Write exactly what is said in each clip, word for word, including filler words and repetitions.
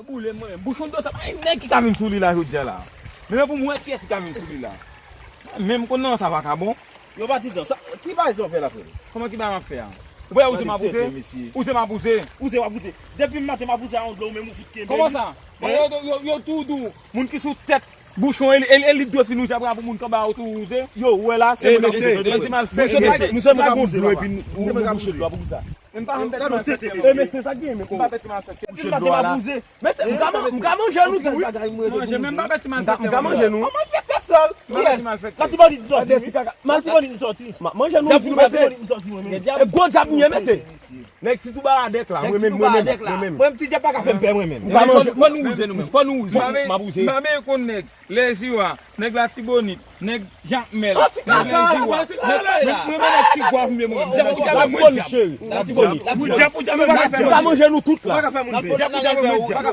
Boule mwen menm. Bouchon dlo sa, pa gen nèg ki ka vin sou li la jodi a la. Men pou mwen, kiyès ki ka vin sou li la? Mwen menm konn nan sa pa ka bon. Yo patizan, sa, ki bagay sa w fè la, frè? Kòman ki bagay m ap fè a? Ou pa wè ou se m ap pouse? Ou se m ap pouse? Ou se w ap pouse? Depi maten m ap pouse a yon dlo, ou menm ou fout kenbe. Kòman sa? Bon, yo, yo, yo tou di w, moun ki sou tèt bouchon, e li, e li, e li dwe fin wouje apre a pou moun k anba a tou wouje. Yo, ou wè la, se mwen k ap pouse. Mesye, nou se mwen k ap pouse, papa. Nou se mwen k ap pouse. Men m pa janm bèt malfektè, mesye. E mesye, sa k gen, men kòman? Depi maten m ap pouse. Mesye, m ka man-, m ka manje nou tou, wi. Manje, men m pa bèt malfektè. M ka manje nou. Malfektè sal. Kiyès? Latibonit m sòti. Latibonit m sòti. M ap manje nou tou, mesye. E gwo dyab m ye, mesye. Nèg ti tou baladèk la, mwen menm, mwen menm, mwen menm. Mwen ti dyab pa ka fè m pè, mwen menm. M ka manje. Fò nou wouze nou menm, fò nou wouze. M ap wouze. M ap konn nèg Lèziwa, nèg Latibonit, nèg Jakmèl, nèg Lèziwa, nèg, mwen, mwen, mwen nèg Tigwav, mwen menm. Dyab pou dyab, mwen dyab. Pou dyab pou dyab, mwen pa ka fè moun pè. M ka manje nou tout la. Dyab pou dyab, mwen dyab.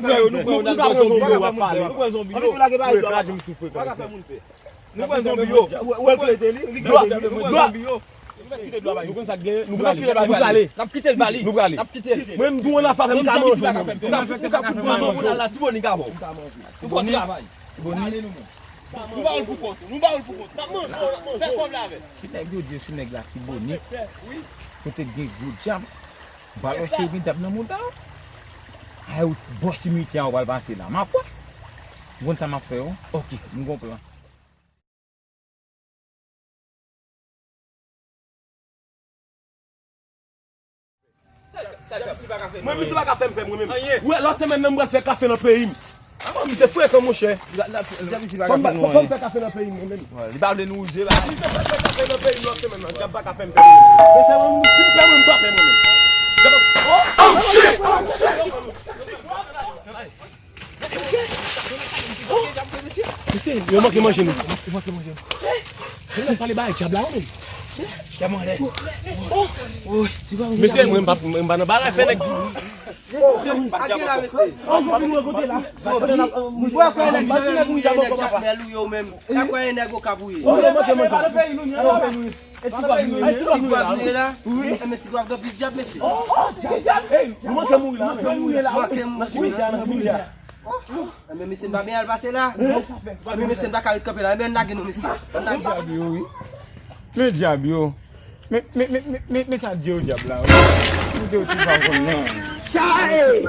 Nou pran zonbi yo, w ap pale. Nou pran zonbi yo. Frè Kadjim sou frekans. Nou pran zonbi yo. Ou wè l plede li? Li plede, nou pran zonbi yo. Nou konn sa k genyen, nou prale. Nou prale. N ap kite l ba li. Nou prale. N ap kite l. Mwen, m di w yon afè, m ka manje w. M ka fout, m ka fout pran zonbi la, Latibonit ka ba w. Nou fò travay. Nou ale nou menm. Nou ba w l pou kont ou. Nou ba w l pou kont ou. N ap manje w, n ap manje w. Fè sa w vle avè l. Si nèg yo di yo se nèg Latibonit, kote k gen gwo dyab, m pral wè si yo gen dyab nan mouda. Ay, ou bò simitye a, ou pral pase la. M ap wè. M konn sa m ap fè yo. Oke, m gon plan. Mwen, misye pa ka fè m pè mwen menm. Ou wè, lòt semèn nan, m pral fè kafe nan peyi m. Misye frekan, monchè. Fò m fè kafe nan peyi m, mwen menm. Li pa vle nou wouje, ba. Misye fè kafe nan peyi m lòt semèn nan. Dyab pa ka fè m pè mwen menm. Mesye, mwen, si m pè mwen, m pa pè mwen menm. Dyab pa. Oh, shit! Mesye, yo manke manje nou. Yo manke manje nou. Yo pale bagay dyab la, wi. Dyab anlè. Mesye, mwen, m pa, mwen, m pa nan bagay fè nèg di. Ak gen la, mesye. Mwen kwè nèg Jeremi, nèg Jakmèl ou yo menm. Mwen kwè nèg Okap ou ye. Ti Gwav nou ye la? Wi. Enben, Ti Gwav gen anpil dyab, mesye. Oh, oh, se dyab. Hey, nou manke mouri la. Manke mouri la. Manke mouri la. Nan simityè a. Enben, mesye, n pa byen al pase la. Enben, mesye, n pa ka ret kanpe la. Enben, n lage nou, mesye. N lage. Dyab yo, wi. Men dyab yo. Men, men, men, men, men, men sa di yo dyab la, wi. Men di yo ti pa konn non. Chay!